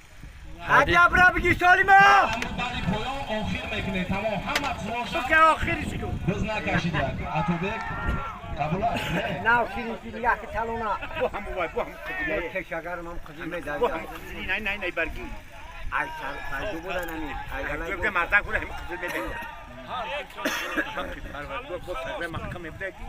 هدیه برو بگی سالیما Ҳамун баъди поён охир мекунем. Тамом ҳама تو که آخرش کن Биз накашид як. Атобек қабул аст? Не. نه فریزی نگه که تلونا با هم وای با هم قبیله تشگرم هم قدیمه با هم قبیله نه نه نه برگی ای سر فایده بودن همین تو که مردا کنه هم قبیله بده پرورده با پرورده محکم بده کی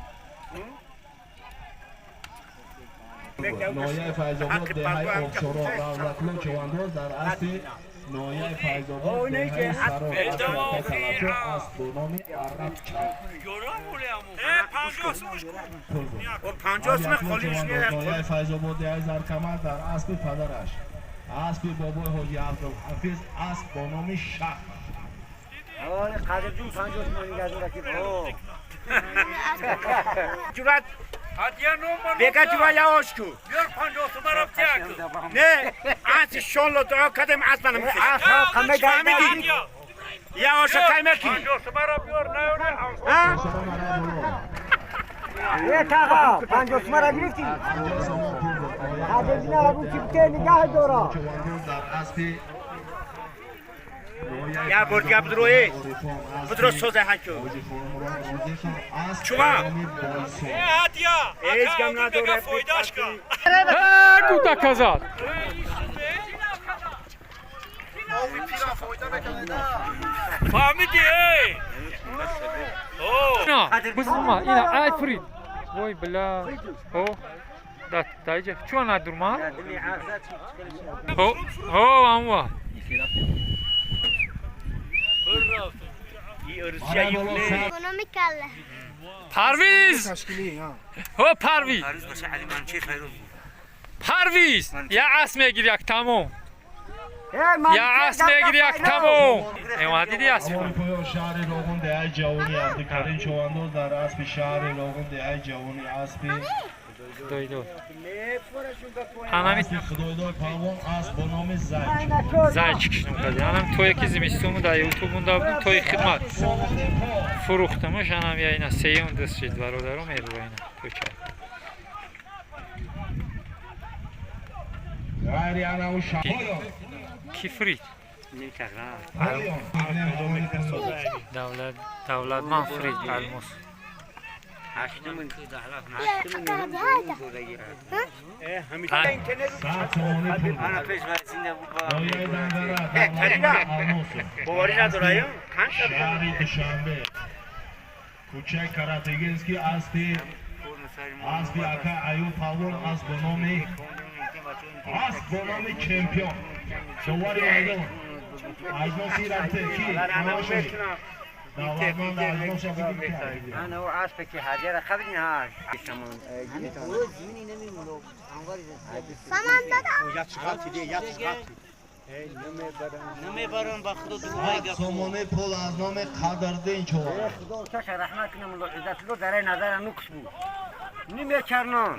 Ноҳияи Файзобод, деҳаи Обшоро, Равзатулло Чувандоз дар аспи ноҳияи Файзобод, деҳаи Сарон, аспи акай Талабшо, асп бо номи Арабча. Пул бо. و 50 سوم خالی Ноҳияи Файзобод, деҳаи Заркамар дар аспи падараш. Аспи бобои ҳоҷи Абдулҳафиз, асп бо номи Шах. آره قدر جون 50 تومانی گزارا که جورت بگه تو یواش کو. بیار 50 تومن رفت یک. نه از شون لطا کدم از منم. قمه فهمیدی؟ یواش کای کی. 50 تومن را بیار نه نه. ها؟ یه تاقا 50 تومن را گرفتی؟ قدر جون رو کی بته نگاه دورا. یا برد گپ دروی. بدرو سوزه هکو. چوما. هیچ کم نداره. فایدهش کن. گودا کزاد. فهمیدی ای؟ نه بزما اینا ای فرید. وای بلا. هو. دا دایجه چون ندورما؟ هو هو اموا. پرویز. هو پرویز. پرویز. یا اسم میگیری یک تمام. یا اسم میگیری یک تمام. ایوان دیدی اسم. شهر روغن ده جوانی عبدالکریم چواندوز در اسب شهر روغن ده جوانی اسب خدایداد. انمی خدایداد پهلوان اسب با نام زایچ. زایچ کشنم کردی. انم توی که زمستون در یوتیوب مونده بودم توی خدمت فروختمش. انم یا اینا سیوم دست شد برادرم ایرو اینا تو چه. کی فرید؟ دولت من فرید الماس. شهر دوشنبه کوچه کراتگینسکی اسبی اسبی اکا ایوب پهلوان اسب به نام اسب به نام چمپیون دوباره میدان اجناسی رفته کی انا هو عاسبك يا حاجة خذني هاك سامانه پول از نام قدردین چوار خدا تش رحمت کنم الله عزت الله در نظر نقص بود نیمه چرنا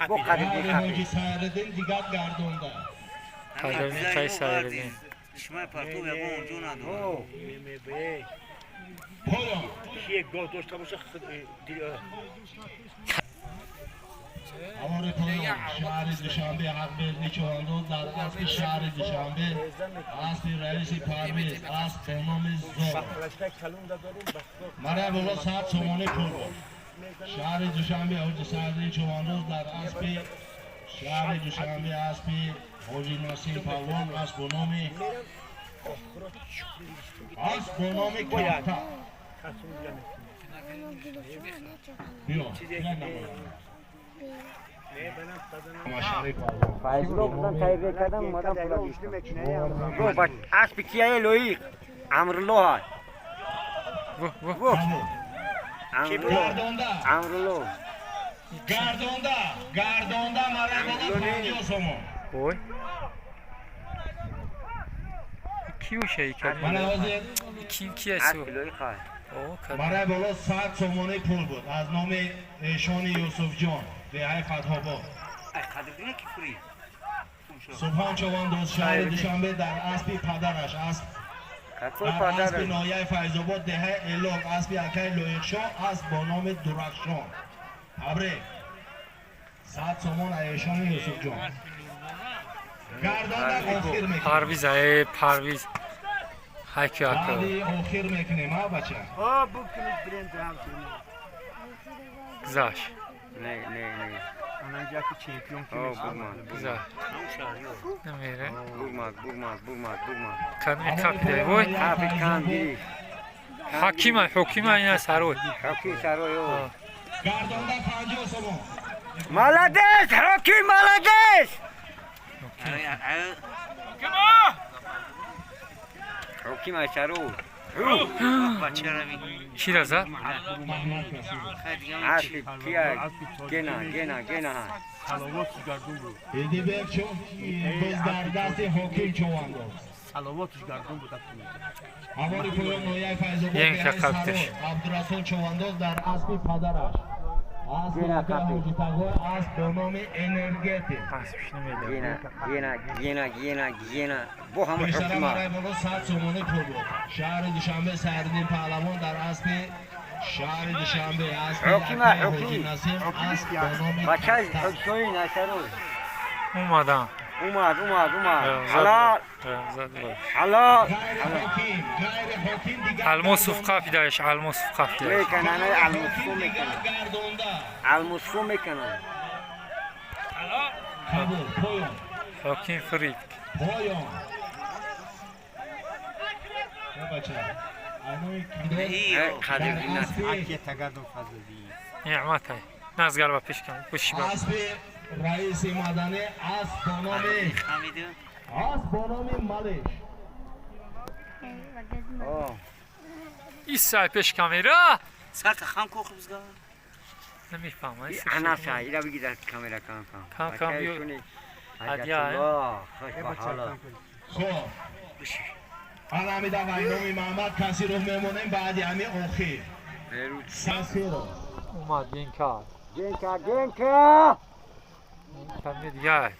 با قدردین سایردین دیگر گردونده قدردین خیلی سایردین شما پرتو یگون اونجا نداره. کیه گاه داشته باشه خود آواره پایان شهر دوشنبه حق بردی چواندوز در اسب شهر دوشنبه اسب رئیس پرویز اسب به نام زور مرا بالا 100 سومانی پول بود شهر دوشنبه حاجی سعدی چواندوز در اسب شهر دوشنبه اسب حاجی ناصر پهلوان اسب به نام اسب به نام کفتا بیا فیضلو بودن تایبه کردم اومدم پولا گیشتم. با اسب کیه لویق امرلو های امرلو گردونده گردونده مرا بالا 50 سومون. وای کیو شی کرد؟ کی کی اسو؟ برای بالا 100 سومانی پول بود از نام ایشان یوسف جان ده فتح‌آباد. سبحان چواندوز شهر دوشنبه در اسب پدرش اسب در اسب ناحیه فیض‌آباد ده الاغ اسب اکای لایقشاه اسب با نام درخشان. تبریک 100 سومان ایشان یوسف جان. گردانده آخر میکنیم. پرویز ای پرویز هکی بعدی آخر میکنیم ها بچه. ها بکنید بریم درام گذاشت. نه نه نه. آنجا که چمپیون که میشه. گذاشت. نمیره. بگماد بگماد بگماد بگماد. کدوم کپیده وای. کپی کاندی. حکیمه حکیمه اینا سروی. حکیم سروی او. گردانده 50 سومون. Молодец, حکیم молодец. حکیم سرو. Кира зад? Асп кия? Гена, гена, гена. Идибек боз дар дасти ҳоким човандоз. Салавотш гардун буд. Ҳавори поён ноҳияи Файзобод Янка қаптиш. Абдурасул Човандоз дар аспи падараш. Асп ҳоҷитағой, асп бо номи Энергетик. Аспш намедонам. Гена, гена, гена, гена, гена. Бо ҳама Пештара ҳукма. барои боло 100 сомонӣ пул буд. Шаҳри Душанбе Садриддин Паҳлавон дар аспи шаҳри Душанбе аспи Ҳокима, Акай ҳоким. Ҳоҷи Насим, асп бо номи Бачаи Тафтар. ҳокимои насару. Омадан. Умад, умад, умад. Ҳалол, Зад буд. ҳалол. Ғайри ҳоким, ғайри ҳоким дигар Алмосов қафидаеш, Алмосов қафидаеш. Мекунанд, алмосфу ҳоким дигар мекунанд. гардонда. Алмосфу мекунанд. Қабул, поён. Ҳоким фириб. Поён. Э, бача, айнои кидо Қадр дар аспи Неъматай. Назгар ба пеш кан. Буши ба. аспи раиси маданӣ, асп бо номи Хамиду. асп бо номи Малиш. О, Исай пеш камера. Сарта хам ко хубзга. Намефаҳмам. анаса, ира бигир дар камера кам кам. Кам кам Бачаи биё. шуни. Ҳадия, Ҳаҷатулло, хуш ба ҳолат. Хоб, ана ҳамида вайноми Маҳмад Касиров мемонем баъди ҳами охир. Берут. Сасиров. Омад генка. Генка, генка. Генка медигай.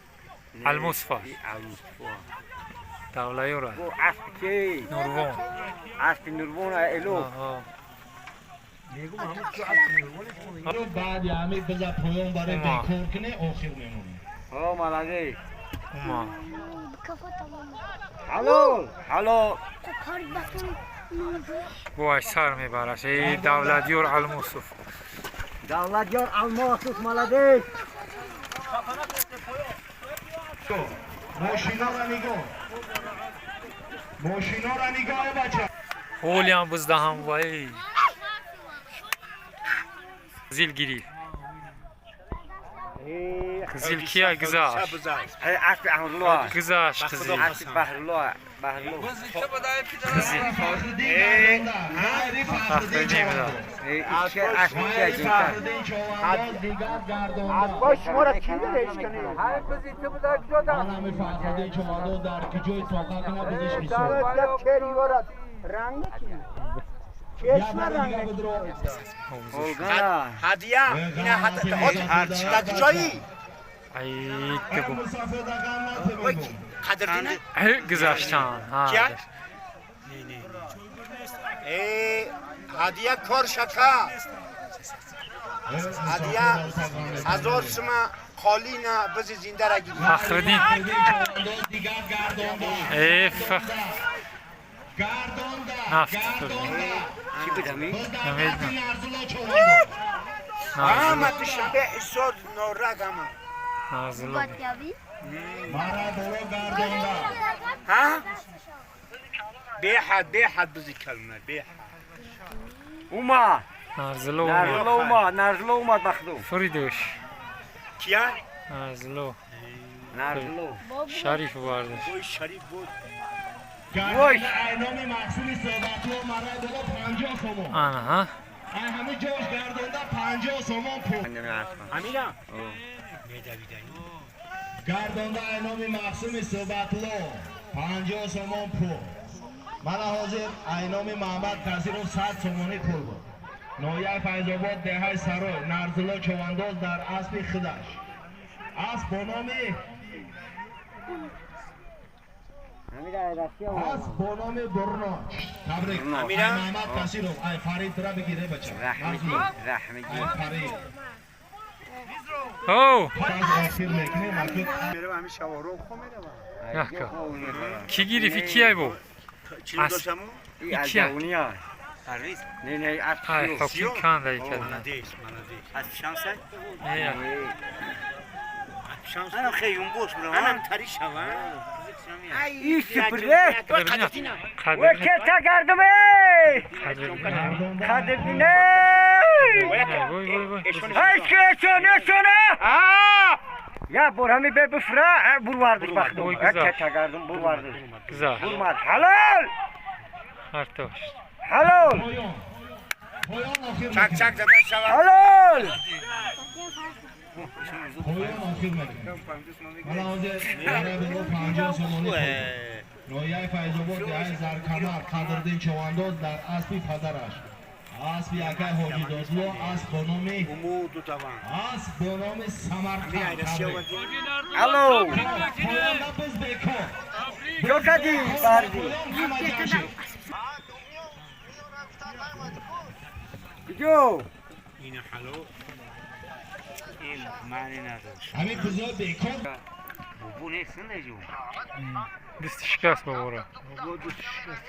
Алмосфа. И алмосфу. Давлаёра. Бо асп ки? Нурвон. Аспи Нурвон эло. Аҳа. Баъди ҳами биза поён барои Ума. бекор кунӣ охир мемонем. О, молодец. Ума. Ҳалол, ҳалол. Бо сар мебараш. Эй Давлатёр Алмосов. Давлатёр Алмосов, молодец. Мошинора нигоҳ. Мошинора нигоҳ, э, бача. Ҳолиам биздаҳам вай. Зил гирифт. Қизил кия гузашт. Аспи Аҳрулло. Гузашт қизил. Аспи Баҳрулло, Баҳрулло. Қизил. Фахриддин гардонда. Ғайри Фахриддин Фахриддин Човандоз. Ичка аспи Ғайри генка. Фахриддин Човандоз дигар гардонда. Ман ҳами Фахриддин Човандоз дар куҷои тоқа куна бизиш ҳисоб. Як бори дига бидро. Олгана. Ҳадия ина ҳад ҷои Ай тибу. Мусафода ғам натемегум. Қадрдина. Ай гузаштан. Ҳа. Кия? Э, ҳадия кор шака. Ҳадия ҳазор сума қолина бизи зинда ра гирифт. Фахриддин. Фахриддин Човандоз дигар гардонда. Э фах. Гардонда. Нафт. Гардонда. Ки буд ҳамин? Боз дар Намедонам. дасти Нарзулло Човандоз. Ҳама Душанбе ҳисор норак ҳама. Назлу. Мара боло гардонда. Ҳа, беҳад беҳад бизи калона беҳад. Ума. Нарзлу. Нарзулло умад, Нарзулло умад бахдум. Фуридуш. Кия? Нарзлу. Нарзулло. Шариф бардаш. Ой, Шариф буд. Гардонда айноми маҳсули суҳбатло мараи боло 50 сомон. Ана ҳа. Ай ҳами ҷош гардонда 50 сомон пул. Ҳамина медавидаи. Гардонда айноми маҳсуми суҳбатло 50 сомон пул. Мана ҳозир айноми Маҳмад Касиров 100 сомонӣ пул буд. Ноҳияи Файзобод деҳаи Сарой Нарзулло Човандоз дар аспи худаш. Асп бо номи Ҳамира Россия. Асп бо номи Бурноч. Табрик. Амира? Ай Маҳмад Касиров, ай Фарид тра бигир, э, бача. Раҳмати, Нарзулло. раҳмати. Ай Фарид. Оу. Баъд охир мекунем, акун Мерава ҳами шаворо хо мерава. Яка. Ки гирифти кияй бу? Чӣ доштаму? Кия? Парвиз. Не, не, асп Ай сиё. ҳоким кандай кард. Молодец, молодец. Асп шамса. Э. Шанс. Анам хей юмбош бура. Анам тари шава. И супер, э! Қадрдин. Ва кета гардум, эй! Қадрдин. гардонда. Қадрдин, эй! Вой вой вой. Эй, шона, шона! Я бор ҳами бе бифра, бурвардиш бахдум. Ой, гузашт. Кета гардум, бурвардиш. Гузашт. Бурмад. Ҳалол! Артош. Ҳалол. Поён. Поён охир. Чак чак зада шавад. Ҳалол. Поён охир мекунем. Ҳала ҳозир барои боло 50 сомонӣ. Ноҳияи Файзобод, деҳаи Заркамар, Қадрдин Човандоз дар аспи падараш. Аспи акай Ҳоҷи Додулло, асп бо номи асп бо номи Самарқанд. Алло. Поён набуз бекор. Чо кардӣ, Баҳриддин? Поён ҳама ҷамъ шид. Куҷо? Ина ҳалол. Ин маъни надошт. Ҳамин бузо бекор. Бубу нест неҷу. Дасти шикаст бобора. Бобо дӯст шикаст.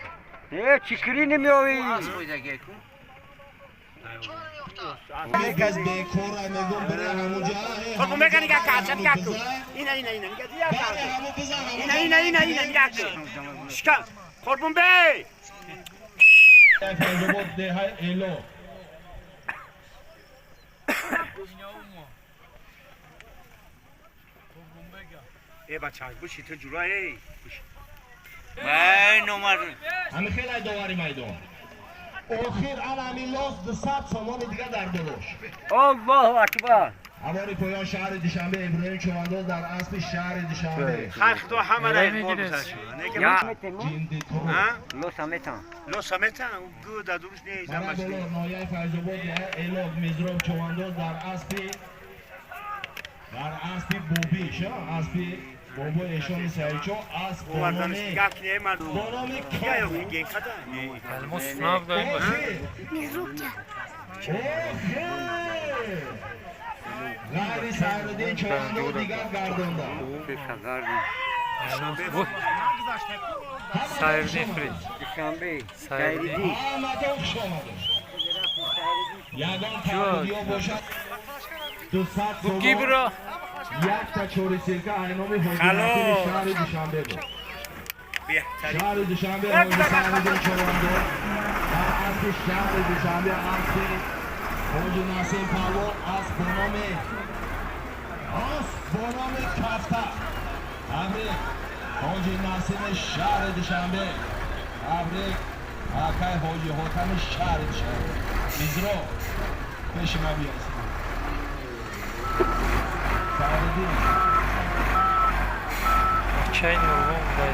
Э, чӣ кирӣ намеёвӣ? Буз бекор мегӯм бире ҳамунҷа. Хуб меган нигоҳ кар, чат нигоҳ кун. Ина ина ина нигоҳ дия кар. Баре ҳамун буза ҳамунҷа. Ина ина ина ина нигоҳ кун. Шикан. Қурбон бей. Файзобод, деҳаи Эло. Э бача, буши ту ҷура эй. Вай номар. Ҳамин хеле довари майдон. Охир ана ҳамин лос 200 сомони дига дар болош. Аллоҳу акбар. Ҳавори поён шаҳри Душанбе, Иброҳим Човандоз дар аспи шаҳри Душанбе. Халқ то ҳама ра Мегиред. иқбол бисашад. Ҷинди ту. Ҳа? Лоса метан. Лоса метан, гу да дуруст нест, Мана ҳамаш боло нест. ноҳияи Файзобод, деҳаи Элок, Мизроб Човандоз дар аспи Бобиш, аспи бобои эшони Саидчо, асп бо Оварданаш номи нигоҳ кунед мардум. бо номи Нигоҳ ё Кобу. ген када. Алмос набудаем бача. Охир! Мизруб Охир! Ғайри Сайриддин Човандоз дигар гардонда. Вой. Сайрдин фрид. Душанбе. Сайриддин. Ҳаматон хуш омадед. Ягон тавдиё бошад 200 сомон. Гибро. Якта чори сирка айноми ҳоҷи шаҳри Душанбе буд. Беҳтарин. Шаҳри Душанбе, ҳоҷи Сайриддин Човандоз дар аспи шаҳри Душанбе, аспи ҳоҷи Насим Палвон, асп бо номи Кафта. Табрик ҳоҷи Насими шаҳри Душанбе. Табрик акай ҳоҷи Ҳотами шаҳри Душанбе. Мизро пеши ма биёст. Сайриддин. Чайни овон будай.